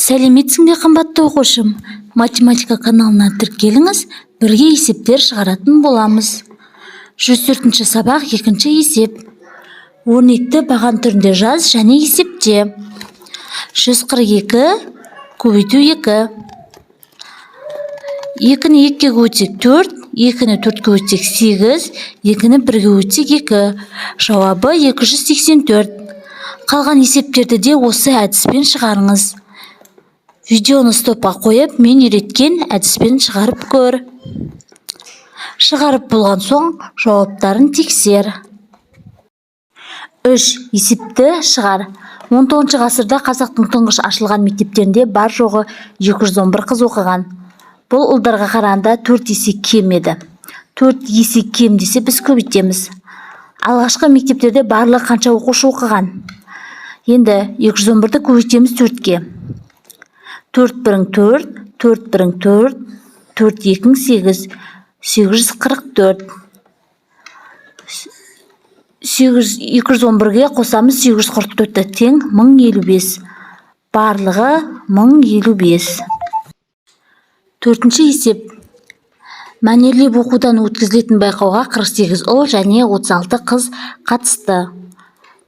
Сәлеметсің бе, қымбатты оқушым! Математика каналына тіркеліңіз, бірге есептер шығаратын боламыз. 104 сабақ, екінші есеп. Өрнекті баған түрінде жаз және есепте. 142 көбейту 2. Екіні екіге көбейтсек, төрт, екіні төртке көбейтсек, сегіз, екіні бірге көбейтсек, екі. Жауабы 284. Қалған есептерді де осы әдіспен шығарыңыз. Видеоны стопқа қойып, мен үйреткен әдіспен шығарып көр. Шығарып болған соң, жауаптарын тексер. Үш есепті шығар. 19 ғасырда қазақтың тұңғыш ашылған мектептерінде бар-жоғы 211 қыз оқыған. Бұл ұлдарға қарағанда 4 есе кем еді. 4 есе кем десе, біз көбейтеміз. Алғашқы мектептерде барлығы қанша оқушы оқыған? Енді 211-ді көбейтеміз 4-ке. 4 бірің 4, 4 бірің 4, 4 екің 8, 844. 211-ге қосамыз 844-ті, тең 1055. Барлығы 1055. Төртінші есеп. Мәнерлеп оқудан өткізілетін байқауға 48 ұл және 36 қыз қатысты.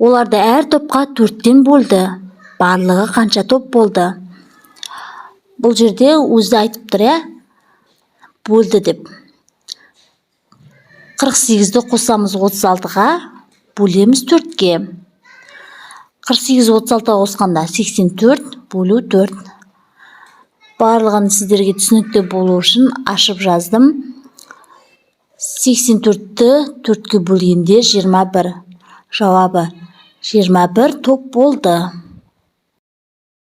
Оларды әр топқа төрттен бөлді. Барлығы қанша топ болды? Бұл жерде өзі айтып тұр, иә, бөлді деп. 48-ді қосамыз 36-ға, бөлеміз төртке. 48 36-ға қосқанда 84, бөлу 4. Барлығын сіздерге түсінікті болу үшін ашып жаздым. 84-ті төртке бөлгенде 21. Жауабы 21 топ болды.